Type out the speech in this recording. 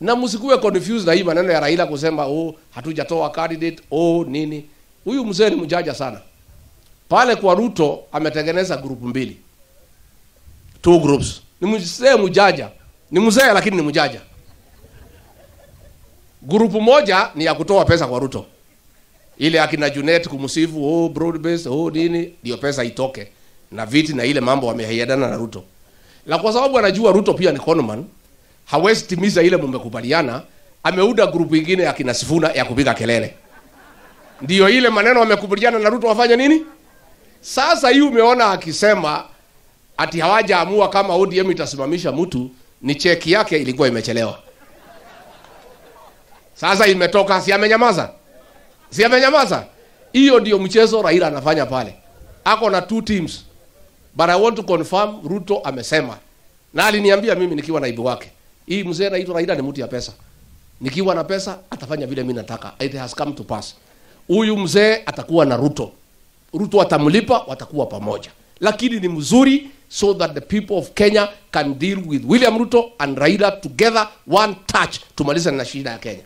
Na msikuwe confused na hii maneno ya Raila kusema oh, hatujatoa candidate, oh nini. Huyu mzee ni mjanja sana. Pale kwa Ruto ametengeneza group mbili. Two groups. Ni mzee mjanja. Ni mzee lakini ni mjanja. Group moja ni ya kutoa pesa kwa Ruto. Ile akina Junet kumsifu, oh broad base, oh nini, ndio pesa itoke. Na viti na ile mambo wameahidiana na Ruto. Na kwa sababu anajua Ruto pia ni conman, hawezi timiza ile mmekubaliana, ameuda group nyingine ya kina Sifuna ya kupiga kelele. Ndio ile maneno wamekubaliana na Ruto wafanye nini? Sasa hii umeona akisema ati hawajaamua kama ODM itasimamisha mtu, ni cheki yake ilikuwa imechelewa. Sasa imetoka, si amenyamaza? Si amenyamaza? Hiyo ndio mchezo Raila anafanya pale. Ako na two teams. But I want to confirm Ruto amesema. Na aliniambia mimi nikiwa naibu wake. Hii mzee anaitwa Raila ni mtu ya pesa. Nikiwa na pesa atafanya vile mimi nataka. It has come to pass. Huyu mzee atakuwa na Ruto. Ruto atamlipa, watakuwa pamoja. Lakini ni mzuri so that the people of Kenya can deal with William Ruto and Raila together, one touch, tumalize na shida ya Kenya.